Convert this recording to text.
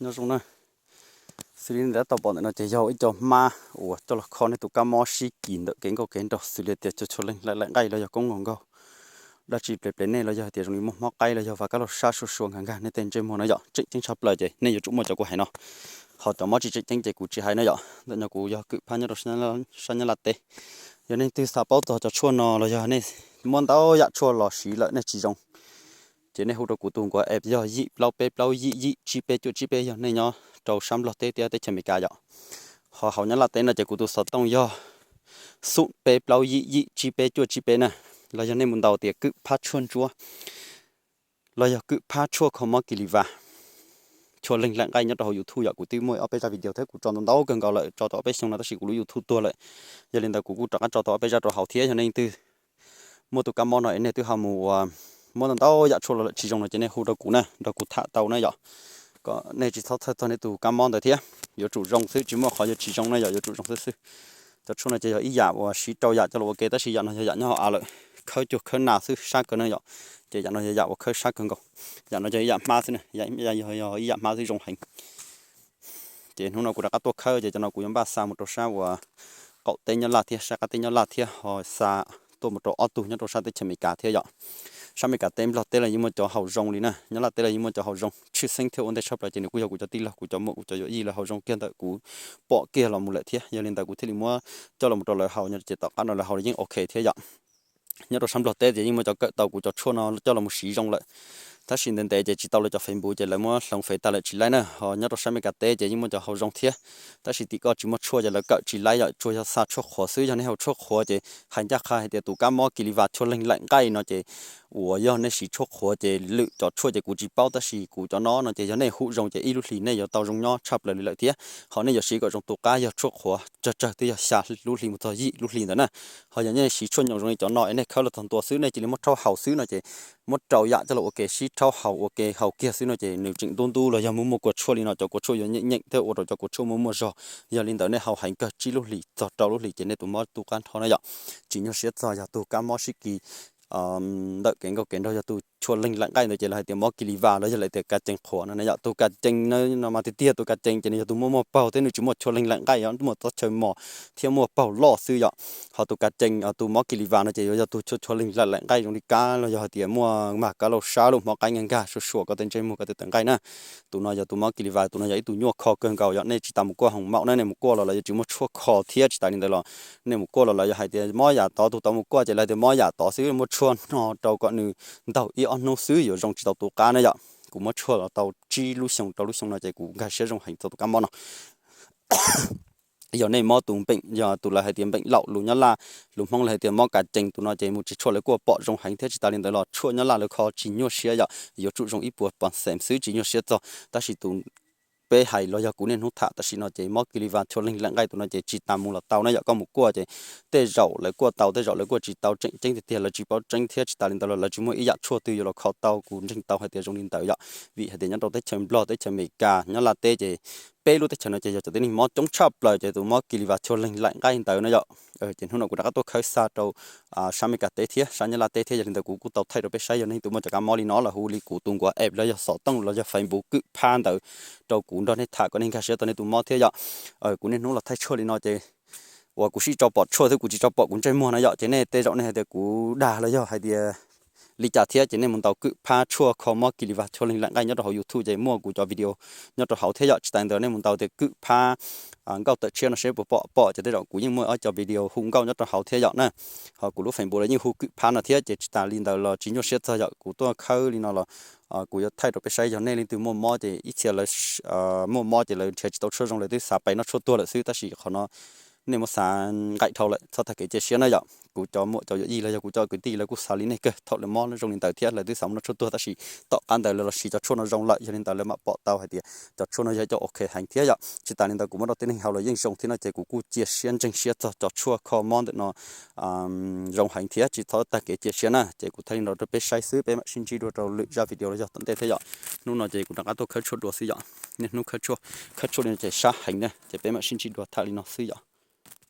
Nyob zoo na, xws li nej tau pom ntawm no ces yog ib co hmab uas coj los kho nej tus kab mob sib kis ntawm kev nkauj kev nraug xws li tias cov chua leej laim nqaij los yog koob nkaus nkaug dab tsi ple ple nej los yog hais tias zoo li muaj mob qaib los yog vaj kab laug sab sua sua nkag nkag nej tej ntsej muag na yom, tseem ceeb tshaj plaws ces nej yuav tsum muaj cov kuv hais no. Ho cov mob tsis tseem ceeb ces kuv tsis hais na yom. Ntawm no kuv yog kwm phab nyob rau sab Nyab Laj teb. Yog nej twg xav paub txog cov tshuaj no los yog nej muab ntau yam tshuaj los siv lawm nej tsis zoo, ces nej hu rau kuv tus nkuav app yog yim plaub peb plaub yim yim tsib peb cuaj tsib peb yog nej nyob rau sab Nplog teb thiab teb chaws Amelikas yom. Ho hauv Nyab Laj teb no ces kuv tus xov tooj yog xoom peb plaub yim yim tsib peb cuaj tsib peb na. Los yog nej mus ntaus tias kwm phab tshuaj ntsuab los yog kwm phab tshuaj kho mob kis li vas, chua leej laim nqaij nyob rau hauv YouTube yom. Kuv twb muaj ob peb zaj video thiab kuv tso ntau ntau kawg nkaus lawm, tso tau ob peb xyoo no tab sis kuv lub YouTube tuag lawm. Yog li ntawd kuv kuj rov qab tso tau ob peb zaj rau hauv thiab. Yog nej twg muaj tus kab mob no es nej twb ho mus ua muab ntau ntau yam tshuaj los lawm tsis zoo no ces nej hu rau kuv na, nrog kuv tham tau na yom. Kom nej tsis txhob txhawj txog nej tus kab mob ntawd thiab, yuav tsum zoo xwb, tsis muaj qhov yuav tsis zoo na yom, yuav tsum zoo xwb xwb. Cov tshuaj no ces yog ib yam uas siv rau yam coj los ua ke tab sis yam no yog yam nyob hauv av lawm, khawb cuag khawb nas xwb, sab kawg na yom. Ces yam no yog yam uas khawb sab kawg nkaus. Yam no yog ib yam hmab xwb na, yog ib yam hmab xwb zoo heev. Ces hnub no kuv rov qab tuaj khawb ces cov no kuv yuav npaj xa mus rau sab uas qaum teb Nyab Laj thiab sab qab teb Nyab Laj thiab ho xa tuaj mus rau ob tug nyob rau sab teb chaws Amelikas thiab yom. Sab Amelikas teb Nplog teb los yeej muaj cov haus zoo li na, Nyab Laj teb los yeej muaj cov haus zoo tshwj xeeb thiab ua ntej tshaj plaws ces nws kuj yog kuv cov tij laug, kuv cov muam, kuv cov yuam yij lawv haus zoo kiag ntawm kuv pom kiag los mus lawm thiab. Yog li ntawd kuv thiaj li muab coj los rau lawv haus no ces tom qab no lawv haus los yeej ok thiab yom. Nyob rau sab Nplog teb ces yeej muaj cov kawm tau kuv cov tshuaj no coj los mus siv zoo lawm, tab sis ntev ntev ces tsis tau lawv cov Facebook ces lawv muab hloov fev tag lawm tsis laib na. Ho nyob rau sab Amelikas teb ces yeej muaj cov haus zoo thiab, tab sis tim koj tsis muaj tshuaj ces lawv kawm tsis laib yom, tsuas yog xa tshuaj qhuav xwb. Yog nej haus tshuaj qhuav ces hais ncaj qha hais tias tus kab mob kis li vas chua leej laim nqaij no ces uas yog nej siv tshuaj qhuav ces lwm cov tshuaj ces kuv tsis paub tab sis kuv cov no no ces yog nej hu zoo ces ib lub hlis nej yuav tau zoo nyob tshaj plaws li lawm thiab. Ho nej yuav siv kom zoo tus qab yog tshuaj qhuav tsawg tsawg twb yog xya lub hli mus txog yim lub hli ntawd na. Ho yog nej siv tshuaj nyoos zoo li cov no es nej khawb los txog ntua xwb nej cia li muab rhaub haus xwb no ces muab rau yam coj los ua ke sib rhaub haus ua ke haus kiag xwb no ces nws tseem ntub ntub los yog muaj muaj kua tshuaj li no cov kua tshuaj yuav nyeem nyeem thiab ua rau cov kua tshuaj muaj muaj zog. Yog li ntawd nej haus heev kawg tsib lub hlis txog rau lub hlis ces nej tus mob tu qab nrho na yom. Tsis nyuaj siab txog yog tus kab mob sib kis ntawm kev nkauj kev nraug yog tus chua leej laim nqaij ntawd ces lawv hais tias mob kis li vas los yog lawv tias ka cees qhuav no na yom. Tus ka cees no mas tiag tiag tus ka cees ces nws yog tus muaj muaj paug thiab nws tsis muaj chua leej laim nqaij, muaj txoj chaw mos thiab muaj paug loj xwb yom. Ho tus ka cees tus mob kis li vas no ces yuav yog tus chua chua leej laim nqaij zoo li kab los yog hais tias muaj mag kab laug sab lub hmob qaib nkag nkag suam suam koj tej ntsej muag koj tej tawv nqaij na. Tus no yog tus mob kis li vas, tus no yog ib tug nyuaj kho kawg nkaus yom. Nej tsis tas mus kuaj hoos maum na, nej mus kuaj los lawv yuav tsis muaj tshuaj kho thiab tsis tas li ntawd los nej mus kuaj los lawv yog hais tias mob yam tod, tus tod mus kuaj ces lawv tias mob yam tod xwb, muab tshuaj hno rau kom nws ntaug ib ob hnub xwb yuav zoo tsis tau tu qab na yom. Kuv muab tshuaj los tau tsib lub xyoo rau lub xyoo no ces kuv nkag siab zoo heev txog tus kab mob no. Yog nej mob tus npeem, yog tus lawv hais tias npeem laum lus Nyab Laj, lus Hmoob lawv hais tias mob ka cees, tus no ces mus tsis tshuaj lawv kuaj pom zoo heev thiab tsis tas li ntawd los tshuaj Nyab Laj lawv kho tsis nyuaj siab yom, yuav tsum zoo ib puas pos xees xwb tsis nyuaj siab txog. Tab sis tus peb hais los yog kuv niaj hnub tham tam sim no ces mob kis li vas chua leej laim nqaij tus no ces tsis tas mus los tau na yom. Koj mus kuaj ces tej zaum lawv kuaj tau tej zaum lawv kuaj tsis tau, tseem ceeb tiag tiag lawv tsis paub tseeb thiab tsis tas li ntawd los lawv tsis muaj ib yam tshuaj twg yuav los kho tau, kuv ntseeg tau hais tias zoo li ntawd yom. Vim hais tias nyob rau teb chaws Nplog, teb chaws Amelikas, Nyab Laj teb ces peb lub teb chaws no ces yog cov tib neeg mob coob tshaj plaws ces tus mob kis li vas chua leej laim nqaij ntawd na yom. Ces hnub no kuv rov qab tuaj khawb xa rau sab Amelikas teb thiab sab Nyab Laj teb thiab yog li ntawd kuv kuj tau thaij rau peb saib yog nej tus muaj cov kab mob li no los hu li kuv tus nkuav app los yog xov tooj los yog Facebook kwm phab ntawd rau kuv nrog nej tham kom nej nkag siab tau nej tus mob thiab yom. Kuv niaj hnub los thaij tshuaj li no ces uas kuv sib tso pom tshuaj thiab kuv tsis tso pom kuv ntsej muag na yom, ces nej tej zaum nej hais tias kuv dag los yog hais tias li cas thiab ces nej mus ntaus kwm phab tshuaj kho mob kis li vas chua leej laim nqaij nyob rau hauv YouTube ces muaj kuv cov video nyob rau hauv thiab yom. Tsis tas li ntawd nej mus ntaus tias kwm phab nkauj tawm tshiab no seb puas pom, pom ces tej zaum kuv yeej muaj ob cov video hu nkauj nyob rau hauv thiab yom na. Ho kuv lub Facebook los yeej hu kwm phab no thiab ces tsis tas li ntawd los tsis nyuaj siab txog yom. Kuv tuaj khawb li no los kuv yuav thaij rau peb saib yog nej leej twg muaj mob ces ib txhia lawv muaj mob ces lawv nrhiav tsis tau tshuaj zoo lawv twb xav pais noj tshuaj tuag lawm xwb, tab sis qhov no nej muab xav nqaim dhau lawm txhob tag kev cia siab na yom. Kuv cov muam cov yuam yij los yog kuv cov kwv tij lawv kuj xav li nej kawg, thaum lawv mob zoo li ntawd thiab lawv twb xav mus noj tshuaj tuag tab sis tom qab ntawd lawv los siv cov tshuaj no zoo lawm yog li ntawd lawv mam pom tau hais tias cov tshuaj no yog cov ok heev thiab yom. Tsis tas li ntawd kuv muab rau tib neeg haus los yeej zoo thiab no ces kuv kuj cia siab ntseeg siab txog cov tshuaj kho mob ntawm no zoo heev thiab tsis txhob tag kev cia siab na. Ces kuv thaij li no rau peb saib xwb, peb mam sib ntsib dua rau lwm zaj video los yog tom ntej thiab yom. Hnub no ces kuv rov qab tuaj khawb tshuaj dua xwb yom. Niaj hnub khawb tshuaj, khawb tshuaj li no ces sab heev na, ces peb mam sib ntsib dua tham li no xwb yom.